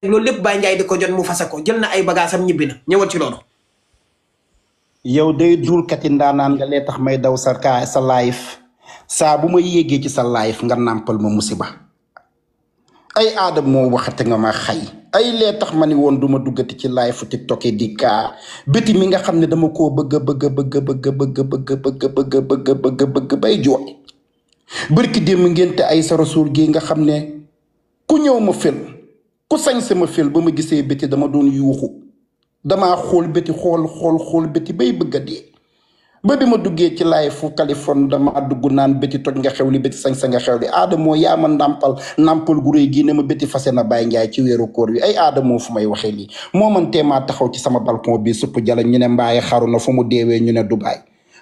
loolu lépp Baye Ndiaye di ko jot mu fase ko jël na ay bagaasam ñibbi na ñëwal ci loolu. yow day duulkati ndaanaan nga lee tax may daw sa live saa bu ma yéegee ci sa live nga nàmpal ma musiba ay aadam moo waxate nga ma xay ay lee tax ma ni woon duma duggati ci live fu TikTok di kaa béti mi nga xam ne dama koo bëgg bay jooy bërki démb ngénte ay sa rasuul gi nga xam ne ku ñëw ma fel ku sañ sama fel ba ma gisee béti dama doon yuuxu damaa xool béti xool béti bay bëgg a dee ba bi ma duggee ci live fu Californie dama dugg naan béti toj nga xew li béti sañ sa nga xew li aadamoo yaa ma nàmpal gu réy gi ne ma béti fase na Baye Ndiaye ci weeru koor wi ay aadamoo fu may waxee lii moo man teemaa taxaw ci sama balcon bi supp jala ñu ne mbaaye xaru na fu mu deewee ñu ne Dubaay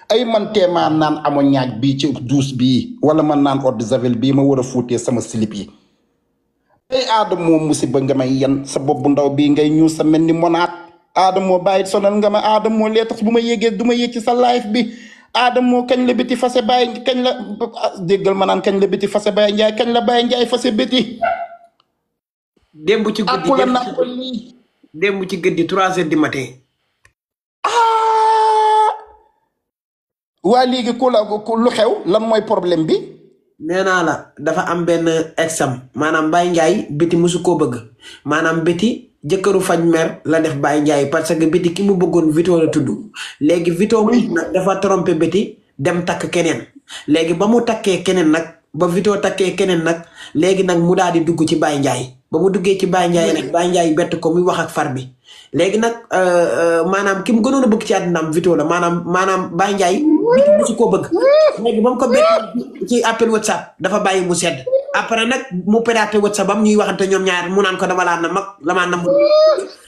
ay man teemaa naan amo ñaaj bii ci douche bii wala man naan eau de javel bii ma war a fuutee sama slip yi ay aadamoo musiba nga may yen sa bopp bu ndaw bii ngay ñuul sa mel ni monaat aadamoo bàyyi sonal nga ma aadamoo lee tax bu ma yéegee du ma yéeg ci sa live bi aadamoo kañ la béti fase Baye kañ la déggal ma naan kañ la béti fase Baye Ndiaye kañ la Baye Ndiaye fase béti démb ci guddi démb ci guddi 3 heures du matin. waa léegi lu xew lan mooy problème bi. nee naa la dafa am benn exam maanaam Baye Ndiaye béti mosu koo bëgg maanaam béti jëkkëru faj mer la def Baye Ndiaye parce que béti ki mu bëggoon Vito la tudd léegi Vito mu nag dafa trompé béti dem takk keneen léegi ba mu takkee keneen nag ba Vito takkee keneen nag léegi nag mu daal di dugg ci Baye Ndiaye ba mu duggee ci Baye Ndiaye nag Baye Ndiaye bett ko muy wax ak far bi léegi nag maanaam ki mu gënoon a bëgg ci àddinaam Vito la maanaam Baye Ndiaye béti mosu koo bëgg léegi ba mu ko bett ci appel WhatsApp dafa bàyyi mu sedd après nag mu pédaté WhatsApp am ñuy waxante ñoom ñaar mu naan ko dama laa na mag la maa nam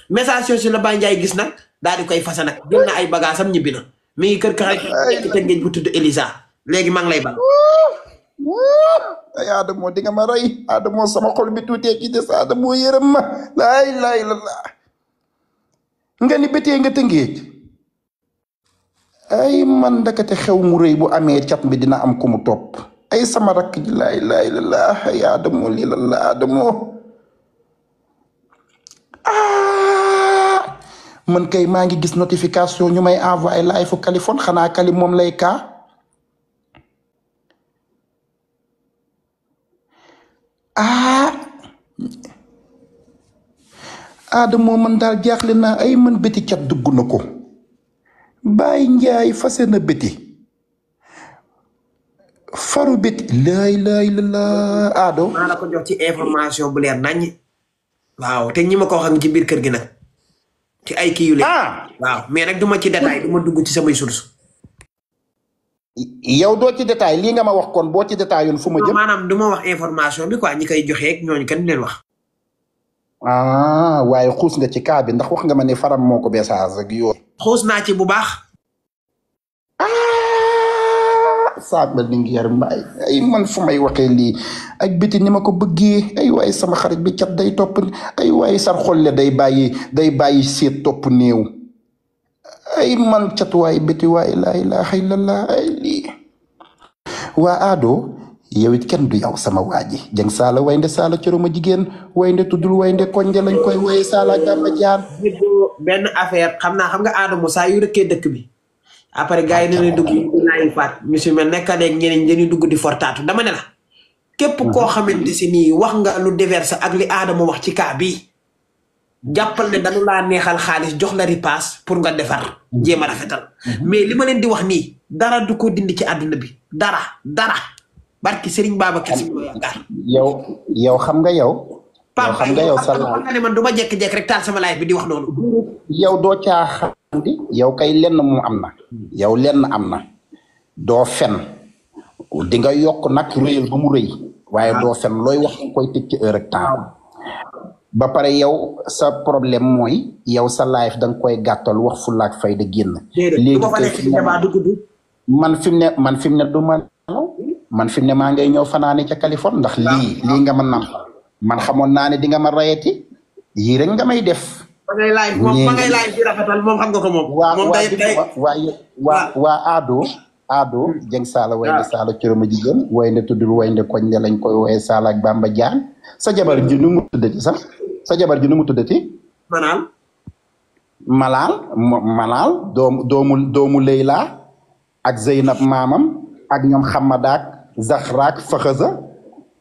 message yooyu la Baye Ndiaye gis nag daal di koy fase nag jël na ay bagaasam ñibbi na mi ngi kër xarit tëngeej bu tudd Elisa léegi maa ngi lay bal ay aadamoo di nga ma rey aadamoo sama xol bi tuutee ci des aadamoo yërëm ma laay la nga ni bétee nga tëngeej ay man ndakate xew mu rëy bu amee cat bi dina am ku mu topp ay sama rakk ji laay la ay aadamoo lii la aadamoo man kay maa ngi gis notification ñu may envoyé live fu Californie xanaa Cali moom lay kaa aadamoo man daal jaaxle naa ay man béti cat dugg na ko Baye Ndiaye fase na béti faru béti laay la aado maa la ko jox ci information bu leer nañ waaw te ñi ma ko wax ci biir kër gi nag ci ay kii yu leer waaw mais nag duma ci détail duma dugg ci samay source yow doo ci détail lii nga ma wax kon boo ci détail yoon fu ma jëm maanaam duma wax information bi quoi ñi koy joxeeg ñooñu kenn leen wax waaye xuus nga ci kaa bi ndax wax nga ma ne faram moo ko beesaas ak yoon xuus naa ci bu baax saabal ni ngi yar mbaay ay man fu may waxee lii ak béti ni ma ko bëggee ay waaye sama xarit bi cat day topp ay waaye sar xolle day bàyyi seet topp néew ay man cat waaye béti waaye laa ilaaha illallah ay lii waa aado yow it kenn du yow sama waa ji jëng saala waynde saala coroma jigéen waynde tuddul waynde konje lañ koy woye saala gàmba jaan benn affaire xam nga aadamo saa yu rëkkee dëkk bi après gars yi ne dugg naayi faat monsieur mel nekka léegi ñeneen dañuy dugg di fortaatu dama ne la képp koo xamante si nii wax nga lu déverse ak li aadama wax ci kaa bi jàppal ne dañu laa neexal xaalis jox la ripaas pour nga defar jéem a rafetal mais li ma leen di wax nii dara du ko dindi ci àdduna bi dara barki Serigne Babacar Si yaakaar yow xam nga yow nga ne man du ma jekk-jekk rek taal sama live bi di wax noonu yow doo caaxaandi yow kay lenn mu am na yow lenn am na doo fen di nga yokk nag réyal ba mu rëy waaye doo fen looy wax koy tëj ci heure ak temps ba pare yow sa problème mooy yow sa live danga koy gàttal wax fu laak fay da génn léegi man fi mu ne du man fi mu ne maa ngay ñëw fanaane ca Californie ndax lii nga ma nam man xamoon naa ne di nga ma rayeti yii rek nga may def ma ngay live di rafetal moom xam nga ko moom waa aado jëng saala waynde saala coroma jigéen waynde tuddul waynde koñ lañ koy woye saala ak Bamba Jaan sa jabar ji nu mu tuddati sax sa jabar ji nu mu tuddati Manal. Malal doomu Leyla ak Zeynab maamam ak ñoom Xamadaak Zaxraak Faxaza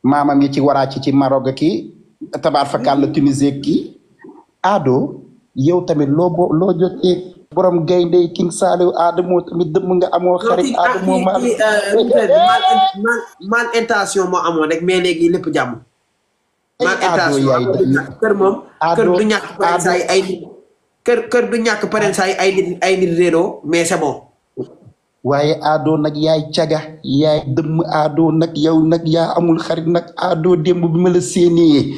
maamam yi ci waraaci ci Maroc ki tabaar fakal la Tunisie ki Ado yow tamit loo jotee borom gaynde King Saliou Ado moo tamit dëmm nga amoo xarit Ado moo mal intention moo amoon rek mais léegi lépp jàmm. mal Ado intention yaay kër moom. kër du ñàkk paren saa yi ay nit. kër du ñàkk paren saa yi ay nit réeroo mais c'est bon. waaye Ado nag yaay caga yaay dëmm Ado nag yow nag yaa amul xarit nag Ado démb bi ma la séenee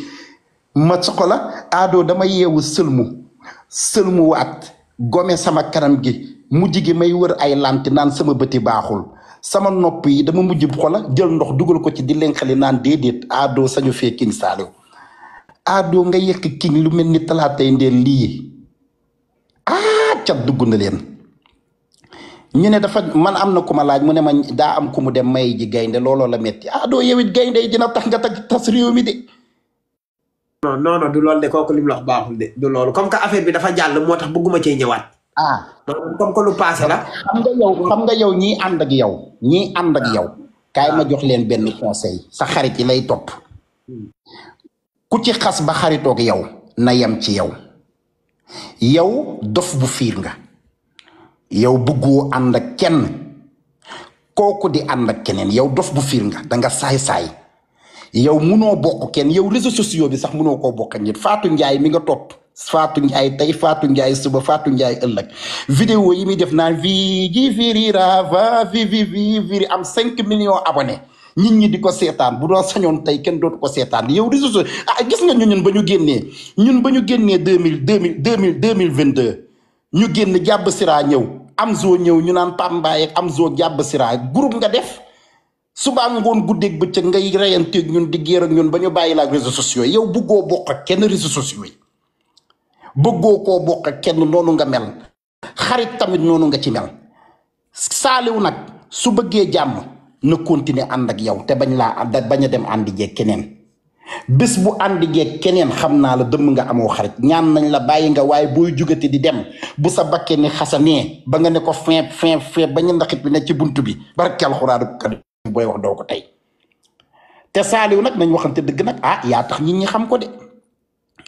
ma soxla Ado dama yeewu sëlmu waat gome sama kanam gi mujj gi may wër ay lanti naan sama bëti baaxul sama nopp yi dama mujj xola jël ndox dugal ko ci di leen xali naan déedéet Ado sañu fee King Saliou Ado nga yekk king lu mel ni talaatay ndeel lii cat dugg na leen ñu ne dafa man am na ku ma laaj mu ne ma daa am ku mu dem may ji gaynde looloo la metti Ado yow it gaynde yi dina tax nga tas réew mi de. non du loolu de kooku li mu wax baaxul de du loolu comme que affaire bi dafa jàll moo tax bëgguma cee ñëwaat. comme que lu passé la. xam nga yow ñii ànd ak yow. kaay ma jox leen benn conseil sa xarit yi lay topp. ku ci xas ba xaritoog yow na yem ci yow. yow dof bu fiir nga. yow bëggoo ànd ak kenn kooku di ànd ak keneen yow dof bu fiir nga danga saay-saay yow munoo bokk kenn yow réseaux sociaux bi sax munoo koo bokk nit Fatou Ndiaye mi nga topp Fatou Ndiaye tey Fatou Ndiaye suba Fatou Ndiaye ëllëg vidéo yi muy def naan viri am 5 millions abonnés nit ñi di ko seetaan bu doon sañoon tey kenn dootu ko seetaan yow réseaux sociaux gis nga ñun ba ñu génnee 2022 ñu génn jàbb siraa ñëw Amzo ñëw ñu naan Pambaay ak Amzo jàbb siraa groupe nga def suba ngoon guddeeg bëccëg ngay reyanteeg ñun di géer ak ñun ba ñu bàyyi la ak réseaux sociaux yow bëggoo bokk ak kenn réseaux sociaux yi bëggoo koo bokk ak kenn noonu nga mel xarit tamit noonu nga ci mel Saliou nag su bëggee jàmm na continuer ànd ak yow te bañ a dem àndi jeeg keneen bés bu àndi jeeg keneen xam naa la dëmm nga amoo xarit ñaan nañ la bàyyi nga waaye booy jugati di dem bu sa bakkee ni xasanee ba nga ne ko fin ba ñu ndaxit bi ne ci buntu bi barke alxuraanu booy wax doo ko tey te Saliou nag nañ waxante dëgg nag yaa tax nit ñi xam ko de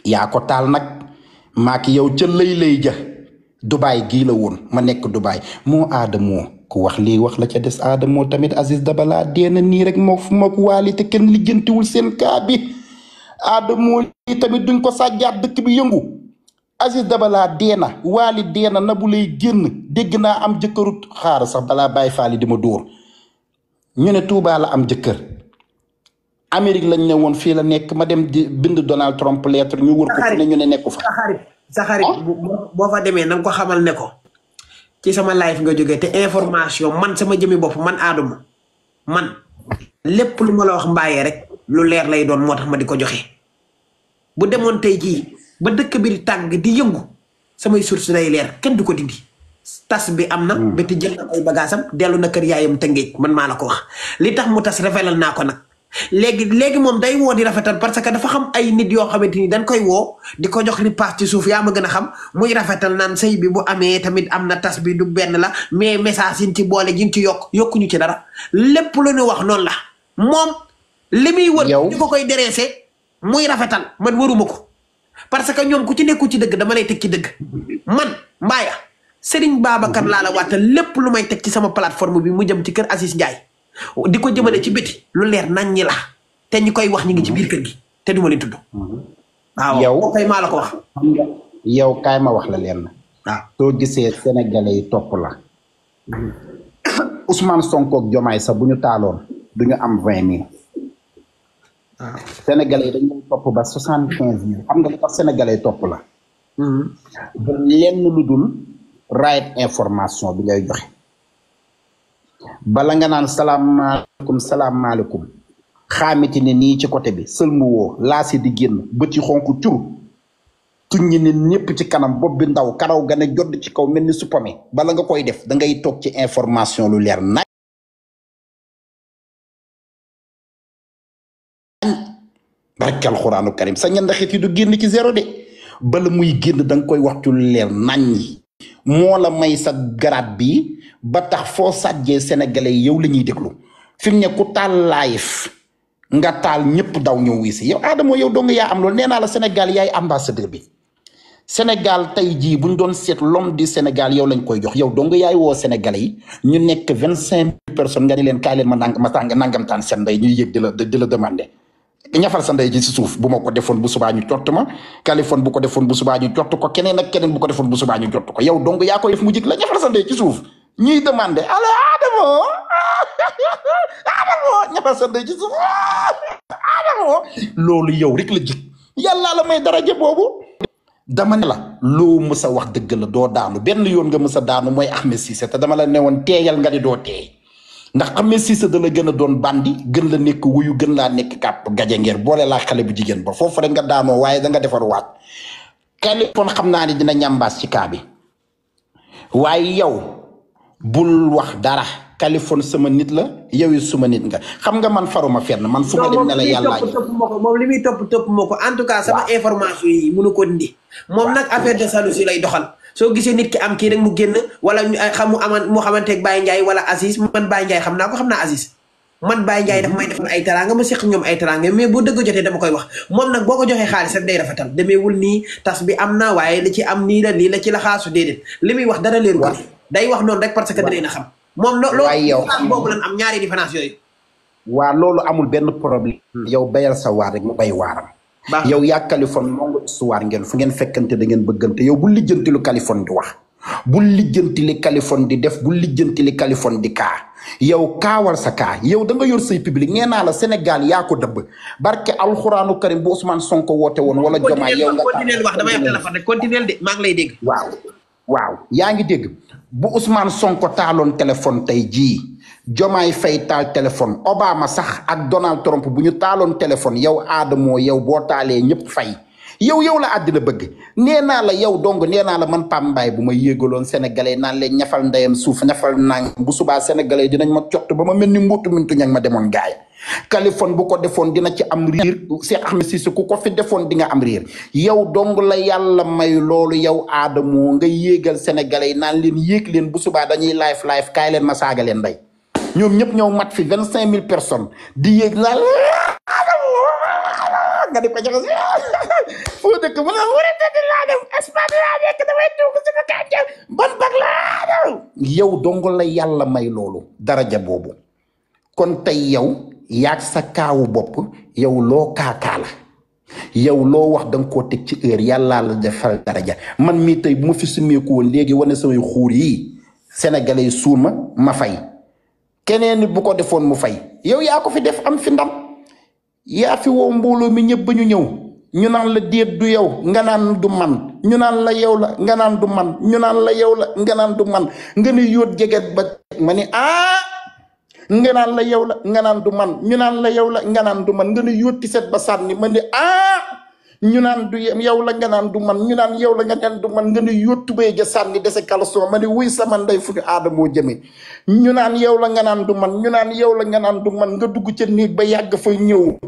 yaa ko taal nag maaki yow ca lay ja Dubaay gii la woon ma nekk Dubaay moo Adamo ku wax lii wax la ca des Adamo tamit Aziz Dabala deena nii rek moo ko waali te kenn lijjantiwul seen kaa bi Adamo lii tamit duñ ko sàjjaat dëkk bi yëngu Aziz Dabala deena waali deena Nabou Leye génn dégg naa am jëkkëru xaar sax balaa bàyyi faali di ma dóor ñu ne Touba la am jëkkër Amérique lañ ne woon fii la nekk ma dem di bind Donald Trump lettre ñu wër ko fu ne ñu ne nekku fa. sa xarit boo fa demee na nga ko xamal ne ko ci sama live nga jógee te information man sama jëmi bopp man Adamo man lépp lu ma la wax mbaayee rek lu leer lay doon moo tax ma di ko joxe bu demoon tey jii ba dëkk bi di tàng di yëngu samay source day leer kenn du ko dindi. tas bi am na. bétti jël na ay bagaasam dellu na kër yaayam Tëngéej man maa la ko wax li tax mu tas révélal naa ko nag léegi moom day woo di rafetal parce que dafa xam ay nit yoo xamante ni dañ koy woo di ko jox ripaas ci suuf yaa ma gën a xam muy rafetal naan sëy bi bu amee tamit am na tas bi du benn la mais message yi ci boole yi ci yokkuñu ci dara lépp lu ñu wax noonu la moom li muy wër di ko koy dereese muy rafetal man waruma ko parce que ñoom ku ci nekku ci dëgg dama lay teg ci dëgg man mbaaya Serigne Babacar laa la waatal lépp lu may teg ci sama plateforme bi mu jëm ci kër Aziz Ndiaye di ko jëmale ci biti lu leer nañ ñi la te ñi koy wax ñi ngi ci biir kër gi te duma leen tudd. waaw yow kay maa la ko wax. yow kaay ma wax la leen. waaw soo gisee sénégalais yi topp la. Ousmane Sonko ak Diomaye sax bu ñu taaloon du ñu am 20 000. waaw sénégalais yi dañu topp ba 75 000 xam nga li tax sénégalais topp la. ba lenn lu dul right information bi ngay joxe. bala nga naan salaamaaleykum xaamiti ne nii ci côté bi sëlmu woo laasi di génn bëti xonk cur tuñ ñi ne ñëpp ci kanam bopp bi ndaw karaw ga ne jodd ci kaw mel ni suppame bala nga koy def da ngay toog ci information lu leer nañ barke alxuraanu karim sa ñandaxit yi du génn ci zéro de bala muy génn da nga koy waxtu leer naññi moo la may sa garaat bi ba tax foo sàjjee sénégalais yow la ñuy déglu fi mu ne ku taal live nga taal ñëpp daw ñëw wii si yow Adamo yow dong yaa am loolu nee naa la Sénégal yaay ambassadeur bi Sénégal tey jii bu ñu doon seet l'homme du Sénégal yow lañ koy jox yow dong yaay woo sénégalais yi ñu nekk 25 personnes nga ni leen kaay leen ma nangamtaan seen ndey ñuy yëg di la demander ñafal sa ndey ji si suuf bu ma ko defoon bu subaa ñu jot ma Kaliphone bu ko defoon bu subaa ñu jot ko keneen ak keneen bu ko defoon bu subaa ñu jot ko yow dong yaa koy def mu jig la ñafal sa ndey ci suuf ñuy demander ala Adamo ñafal sa ndey ci suuf Adamo loolu yow rek la jig yàllaa la may daraja boobu dama ne la loo mës a wax dëgg la doo daanu benn yoon nga mës a daanu mooy Ahmed Cissé te dama la ne woon teeyal nga di doo teey ndax Ahmed Cissé da la gën a doon bandi gën la nekk wuyu gën laa nekk kàpp gajangeer boole laa xale bu jigéen ba foofu rek nga daanoo waaye da nga defar waat Kaliphone xam naa ne dina ñambaas ci kaa bi waaye yow bul wax dara Kaliphone sama nit la yow yi suma nit nga xam nga man faruma fenn man fu ma dem ne la yàllaa moom li muy topp moo ko en tout cas sama information yi mënu ko indi moom nag affaire de jalousie lay doxal soo gisee nit ki am kii rek mu génn wala mu xamanteeg Baye Ndiaye wala Aziz man Baye Ndiaye xam naa ko xam naa Aziz man Baye Ndiaye daf may defal ay teraanga ma seq ñoom ay teraanga mais bu dëgg jotee dama koy wax moom nag boo ko joxee xaalis rek day rafetal demeewul nii tas bi am na waaye li ci am nii la lii la ci la xaasu déedéet li muy wax dara leeru ko day wax noonu rek parce que danañ na xam moom loolu boobu lan am ñaari différence yooyu waa loolu amul benn problème yow bayal sa waar rek mu bay waaram yow yaa Kaliphone moo nga histoire ngeen fu ngeen fekkante da ngeen bëggante yow bu lijjanti lu Kaliphone di wax bu lijjanti li Kaliphone di def bu lijjanti li Kaliphone di kaa yow kaawal sa kaa yow da nga yor say public nee naa la Sénégal yaa ko dëbb barke alxuraanu karim bu Ousmane Sonko woote woon wala Diomaye yow nga continuer wax damay am téléphone rek continuer de maa ngi lay dégg waaw yaa ngi dégg bu Ousmane Sonko taaloon téléphone tey jii Diomaye Faye taal téléphone Obama sax ak Donald Trump bu ñu taaloon téléphone yow Adamo yow boo taalee ñëpp fay yow la àddina bëgg nee naa la yow dong nee naa la man Pape Mbaye bu ma yéegaloon sénégalais naan leen ñafal ndeyam suuf ñafal nang bu subaa sénégalais dinañ ma cott ba ma mel ni mbuutu mintu ñag ma demoon gaay Kaliphone bu ko defoon dina ci am riir Cheikh Ahmed Cissé ku ko fi defoon di nga am riir yow dong la yàlla may loolu yow Adamo nga yéegal sénégalais yi naan leen yéeg leen bu subaa dañuy live kaay leen ma saaga leen ndey ñoom ñëpp ñëw mat fi 25000 personnes di yéeg laal nga di ko joxe foo dëkk mu ne wurate laa dem Espagne laa nekk damay dugg si ko kànja ban bag laa yow dong la yàlla may loolu daraja boobu kon tey yow yaag sa kaawu bopp yow loo kaakaa la yow loo wax danga koo teg ci heure yàllaa la defal daraja man mii tey bu ma fi sumeeku woon léegi wane samay xuur yi sénégalais yi suur ma fay keneen nit bu ko defoon mu fay yow yaa ko fi def am fi ndam yaa fi woo mbooloo mi ñëpp ba ñu ñëw ñu naan la déet du yow nga naan du man ñu naan la yow la nga naan du man ñu naan la yow la nga naan du man nga ne yóot jeget ba ma ni nga naan la yow la nga naan du man ñu naan la yow la nga naan du man nga ne yóoti set ba sànni ma ni ñu naan du yow la nga naan du man ñu naan yow la nga naan du man nga ne yóotu bee ja sànni dese caleçon ma ni wuy sama ndey fu ñu Adamo jëme ñu naan yow la nga naan du man ñu naan yow la nga naan du man nga dugg ca néeg ba yàgg fa ñëw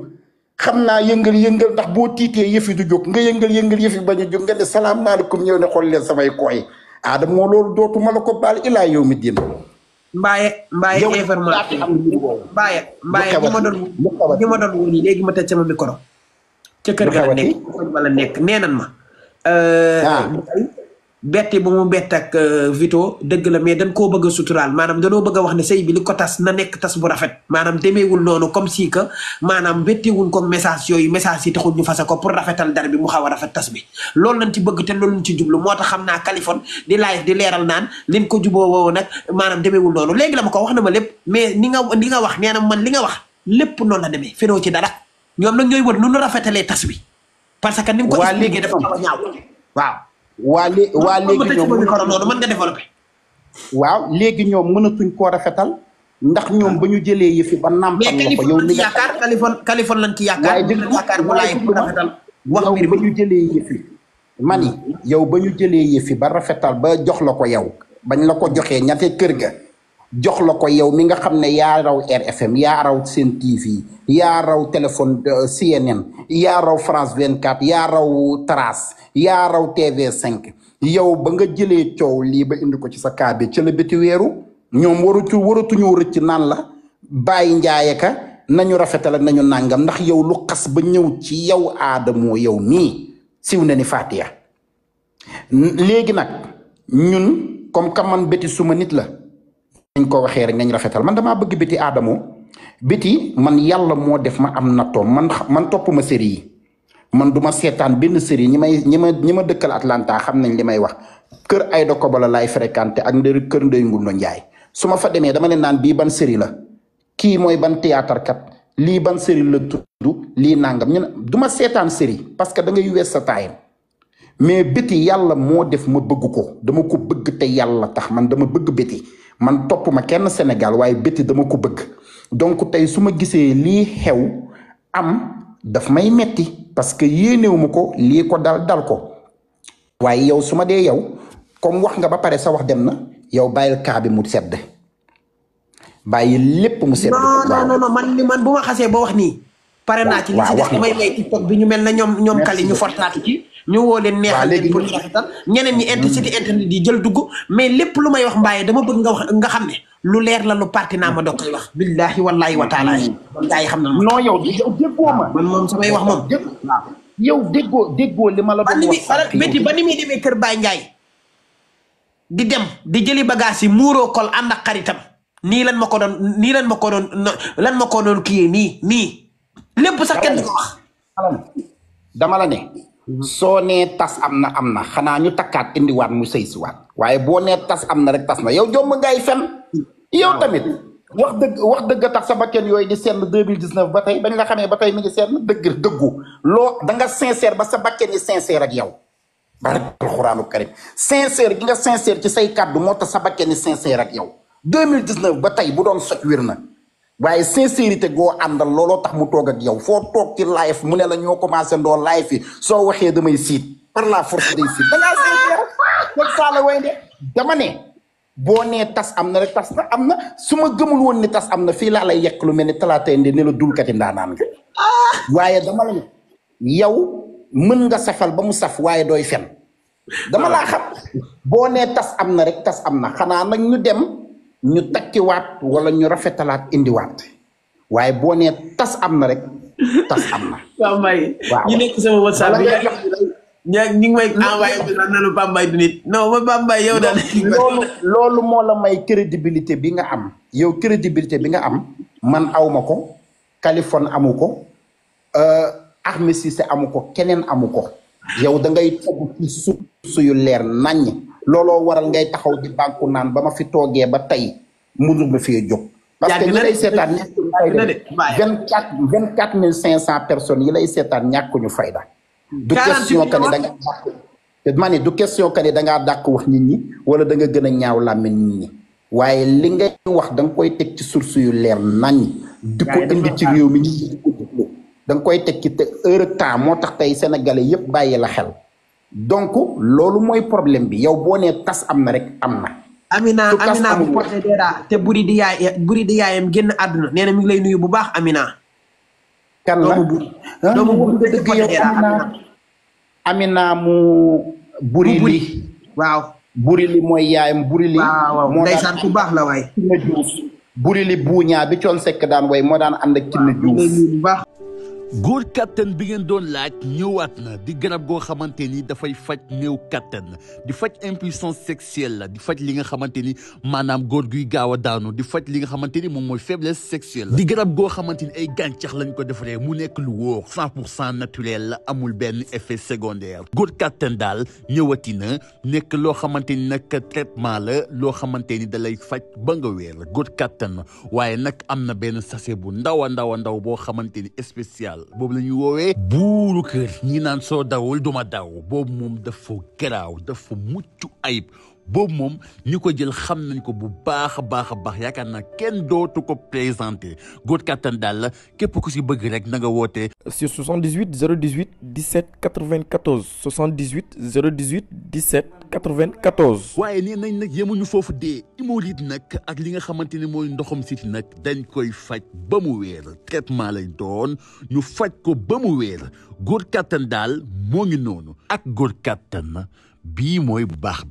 xam naa yëngal ndax boo tiitee yëf yi du jóg nga yëngal yëf yi bañ a jóg nga ne salaamaaleykum ñëw ne xool leen samay kooy Adamo loolu dootuma la ko baal ilaa yow mi din mbaaye information mbaaye ñi ma doon wóor léegi ma tëj sama micro ca kër ga la nekk wala nekk nee nan ma betti bu mu bett ak Vito dëgg la mais dañ koo bëgg a suturaal maanaam danoo bëgg a wax ne sëy bi li ko tas na nekk tas bu rafet maanaam demeewul noonu comme si que maanaam bettiwuñ ko message yooyu message yi taxul ñu fase ko pour rafetal dar bi mu xaw a rafet tas bi loolu lañ ci bëgg te loolu lañ ci jublu moo tax xam naa Kaliphone di live di leeral naan liñ ko juboo woowu nag maanaam demeewul noonu léegi la ma ko wax na ma lépp mais ni nga wax nee na man li nga wax lépp noonu la demee fenoo ci dara ñoom nag ñooy wër nu rafetalee tas bi parce que ni mu ko expliqué dafa xaw a ñaaw waaw waa léegi ñoom mën nga développé waaw léegi ñoom mënatuñ koo rafetal ndax ñoom ba ñu jëlee yëfi ba nampal la ko yow li nga yaakaar Kaliphone lañ ci yaakaar bu laay bu rafetal wax mbir ba ñu jëlee yëfi mani yow ba ñu jëlee yëfi ba rafetal ba jox la ko yow bañ la ko joxee ñate kër ga jox la ko yow mi nga xam ne yaa raw RFM yaa raw Sen TV yaa raw téléphone CNN yaa raw France 24 yaa raw Trace yaa raw TV5 yow ba nga jëlee coow lii ba indi ko ci sa kaa bi ci la béti weeru ñoom waratuñu rëcc naan la bàyyi njaaye ka nañu rafetal ak nañu nàngam ndax yow lu xas ba ñëw ci yow Adamo yow mii siw na ni Fatiha léegi nag ñun comme que man béti suma nit la nañ ko waxee rek nañ rafetal man damaa bëgg béti Adamo béti man yàlla moo def ma am nattoom man topp ma série yi man duma seetaan benn série ñi ma dëkkal Atlanta xam nañ li may wax kër Aïda Kobala laay fréquenté ak kër Ndeye Ngundo Njaay su ma fa demee dama leen naan bii ban série la kii mooy ban théâtre kat lii ban série la tudd lii nangam ñu ne du ma seetaan série parce que da ngay wees sa time mais béti yàlla moo def ma bëgg ko dama ko bëgg te yàlla tax man dama bëgg béti man topp ma kenn Sénégal waaye béti dama ko bëgg donc tey su ma gisee lii xew am daf may metti parce que yéenewu ma ko lii ko dal ko waaye yow su ma dee yow comme wax nga ba pare sa wax dem na yow bàyyil kaa bi mu sedd bàyyi lépp mu sedd. non man bu ma xasee ba wax nii. pare naa ci li ci des damay may TikTok bi ñu mel na ñoom kali ñu fortaatu ci. ñu woo leen neexal leen pour ñu rafetal ñeneen ñi internet yi jël dugg mais lépp lu may wax mbaaye dama bëgg nga xam ne lu leer la lu parti naa ma doog koy wax. billahi wallahi wa taala man gaa yi xam na ma. non yow déggoo ma. man moom samay wax moom. yow déggoo li ma la doon wax. béti ba ni muy demee kër Baye Ndiaye di dem di jëli bagage yi muuroo kol ànd ak xaritam nii lan ma ko doon kii nii lépp sax kenn du ko wax. dama la ne. soo nee tas am na xanaa ñu takkaat indiwaat mu sëy si waat waaye boo nee tas am na rek tas na yow jomb ngay fen yow tamit wax dëgg tax sa bakken yooyu di senn 2019 ba tey bañ la xamee ba tey mi ngi senn dëggu loo da nga sincère ba sa bakken yi sincère ak yow barke alxuraanu karim sincère gi nga sincère ci say kàddu moo tax sa bakken yi sincère ak yow 2019 ba tey bu doon soj wér na waaye sincérité goo àndal looloo tax mu toog ak yow foo toog ci live mu ne la ñoo commencé ndoo live yi soo waxee damay siit par la force day siit da ngaa sincère kon saala way de dama ne boo nee tas am na rek tas na am na su ma gëmul woon ni tas am na fii laa lay yekk lu mel ni talaatay nde ne la dulkati ndaanaan nga waaye dama la ne yow mën nga safal ba mu saf waaye dooy fen dama laa xam boo nee tas am na rek tas am na xanaa nag ñu dem ñu takkiwaat wala ñu rafetalaat indiwaat waaye boo nee tas am na rek tas am na. Pambaay ñu nekk sama WhatsApp bi ñu ngi may envoyé bi naan Pambaay du nit non ma Pambaay yow daal. loolu moo la may crédibilité bi nga am yow crédibilité bi nga am man aw ma ko Kaliphone amu ko Ahmed Cissé amu ko keneen amu ko yow da ngay togg ci suuf yu leer naññ. looloo waral ngay taxaw di bànku naan ba ma fi toogee ba tey mënu ma fee jóg. parce que ñi lay seetaan ñàkkuñu fayda 24 personnes yi lay seetaan ñàkkuñu fayda. du question que ne da ngaa dàq ma ne du question que ne da ngaa dàq wax nit ñi wala da nga gën a ñaaw làmmiñ nit ñi waaye li ngay wax da nga koy teg ci source yu leer nañ. di ko indi ci réew mi ñi di ko déglu da nga koy teg ci te heure temps moo tax tey sénégalais yépp bàyyi la xel. donc loolu mooy problème bi yow boo nee tas am na rek am na. Amina bu porté dara te buri di yaayam génn àdduna nee na mi ngi lay nuyu bu baax Amina. kan la doomu buri dëgg yow Amina mu buri li waaw buri li mooy yaayam buri li moo ndeysaan ku baax la waay buri li buuñaa bi coon sekk daan way moo daan ànd ak Kiné Diouf góor kattan bi ngeen doon laaj ñëwaat na di garab goo xamante ni dafay faj néew kattan di faj impuissance sexuelle la di faj li nga xamante ni maanaam góor guy gaaw a daanu di faj li nga xamante ni moom mooy faiblesse sexuelle di garab goo xamante ni ay gàncax lañ ko defaree mu nekk lu wóor 100% naturel la amul benn effet secondaire góor kattan daal ñëwati na nekk loo xamante ni nag traitement la loo xamante ni da lay faj ba nga wér góor kattan waaye nag am na benn sachet bu ndaw a ndaw boo xamante ni spécial boobu la ñuy woowee buuru kër ñi naan soo dawul duma daw boobu moom dafa garaaw dafa mucc ayib boobu moom ñu ko jël xam nañ ko bu baax a baax yaakaar naa kenn dootu ko présenté góor kattan daal la képp ku si bëgg rek na nga woote sur 78 018 17 94 78 018 17 94. waaye nee nañ nag yemuñu foofu dee hémorroïde nag ak li nga xamante ne mooy ndoxam siti nag dañ koy faj ba mu wéer traitement lay doon ñu faj ko ba mu wéer góor kattan daal moo ngi noonu ak góor kattan bii mooy bu baax